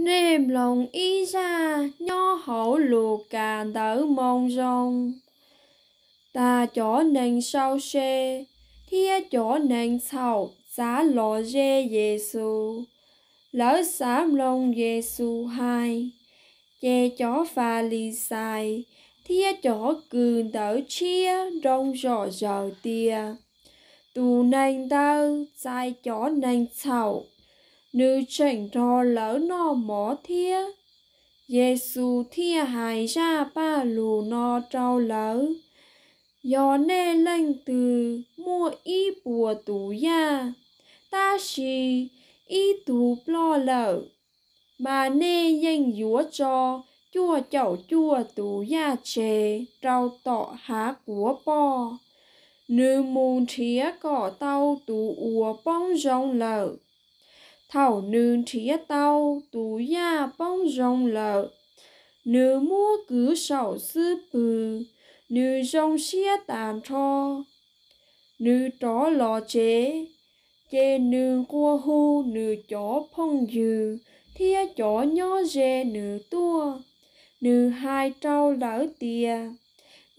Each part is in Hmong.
Nej mloog ib zaj nyob hauv Lukas Ntawv Moo Zoo. Tas cov neeg sau se thiab cov neeg txhaum txav los ze Yexus, lawv xav mloog Yexus hais. Ces cov Falixais thiab cov kws ntawv tshiab nroo zom zaws tias, tus neeg ntawd txais cov neeg txhaum, nws tseem nrog lawv noj mov thiab. Yexus thiaj hais zaj paj lug no rau lawv: Yog nej leej twg muaj ib puas tus yaj, tab sis ib tug ploj lawm, mas nej yeej yuav tso cuaj caum cuaj tus yaj tseg rau tom hav quav poj, nws mus nrhiav kom tau tus uas poob zoo lawm. Thaum nws nrhiav tau tus yaj poob zoo lawm, nws muab kwv saum xub pwg, nws zoo siab tas nrho. Nws rov los tsev, ces nws nqua hu nws cov phooj ywg thiab cov nyob ze nws tuaj. Nws hais rau lawv tias,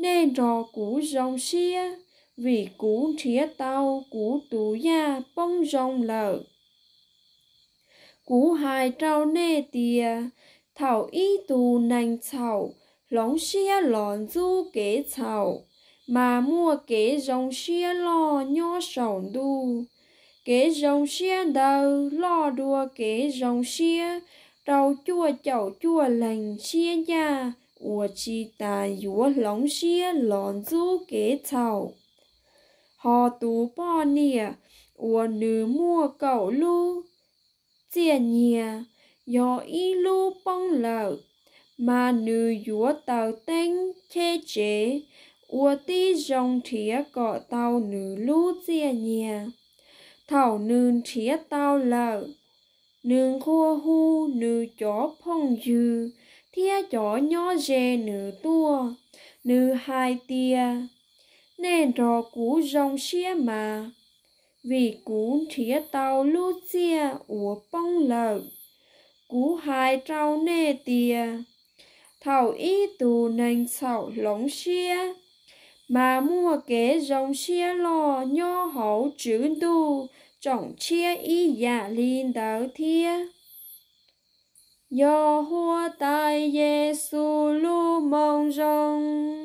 Nej nrog kuv zoo siab, vim kuv nrhiav tau kuv tus yaj poob zoo lawm. Kuv hais rau nej tias, thaum ib tug neeg txhaum hloov siab los ntxub kev txhaum, mas muaj kev zoo siab loj nyob saum ntuj. Kev zoo siab ntawd loj dua kev zoo siab rau cuaj caum cuaj leeg siab ncaj uas tsis tas yuav hloov siab los ntxub kev txhaum. Hos tus poj niam uas nws muaj kaum lub txiaj nyiag, yog ib lub poob lawm, mas nws yuav taws teeb cheb tsev, ua tib zoo nrhiav kom tau nws lub txiaj nyiag. Thaum nws nrhiav tau lawm, nws nqua hu nws cov phooj ywg thiab cov nyob ze nws tuaj. Nws hais tias, Nej nrog kuv zoo siab mas, vim kuv nrhiav tau lub txiaj uas poob lawm. Kuv hais rau nej tias, thaum ib tug neeg txhaum hloov siab, mas muaj kev zoo siab loj nyob hauv Tswv Ntuj tsoom tshiab ib yam li ntawd thiab. Yog Huab Tais Yexus lub Moo Zoo.